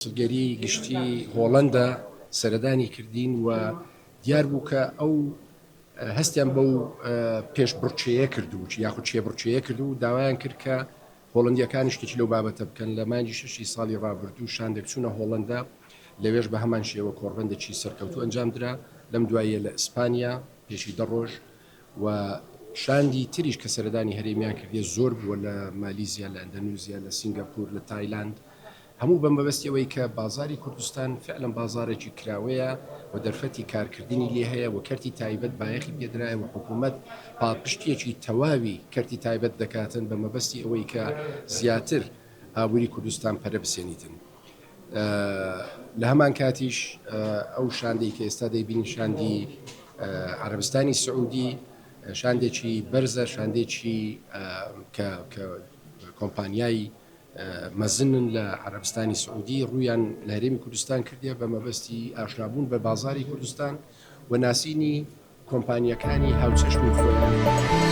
کونسوڵگەری گشتی هۆڵەندا سەردانی کردین و دیار بوو کە ئەو هەستیان بەو پێشبڕکێیە کردبوو یاخود چێبڕکێیە کرد و داوایان کرد کە هۆڵندیەکانی شتێکی لەو بابەتە بکەن. لە مانگی شەشی ساڵی ڕابردوو شاندێک چوونە هۆڵەندا، لەوێش بە هەمان شێوە کۆڕبەندێکی سەرکەوتوو ئەنجام درا. لەم دواییە لە ئیسپانیا پێشی 10 ڕۆژ و شاندی تریش کە سەردانی هەرێمیان کردیە زۆر بووە لە مالیزیا، لە ئەندەنوزیا، لە سینگاپور، لە تایلاند، هەموو بە مەبەستی ئەوەی کە بازاری کوردستان فعلا بازارێکی کراوەیە و دەرفەتی کارکردنی لێ هەیە و کەرتی تایبەت بایەخی پێدرایە و حکوومەت پاڵپشتییەکی تەواوی کەرتی تایبەت دەکاتن بە مەبەستی ئەوەی کە زیاتر ئابووری کوردستان پەرە بسێنیتن. لە هەمان کاتیش ئەو شاندەی کە ئێستا دەیبینین شاندی عەرەبستانی سعودی شاندێکی بەرزە، شاندێکی کە کۆمپانیای مەزنن لە عەرەبستانی سعودی ڕوویان لە هەرێمی کوردستان کردیە بە مەبەستی ئاشنابوون بە بازاری کوردستان و ناسینی کۆمپانیەکانی هاوچەشنی خۆیان.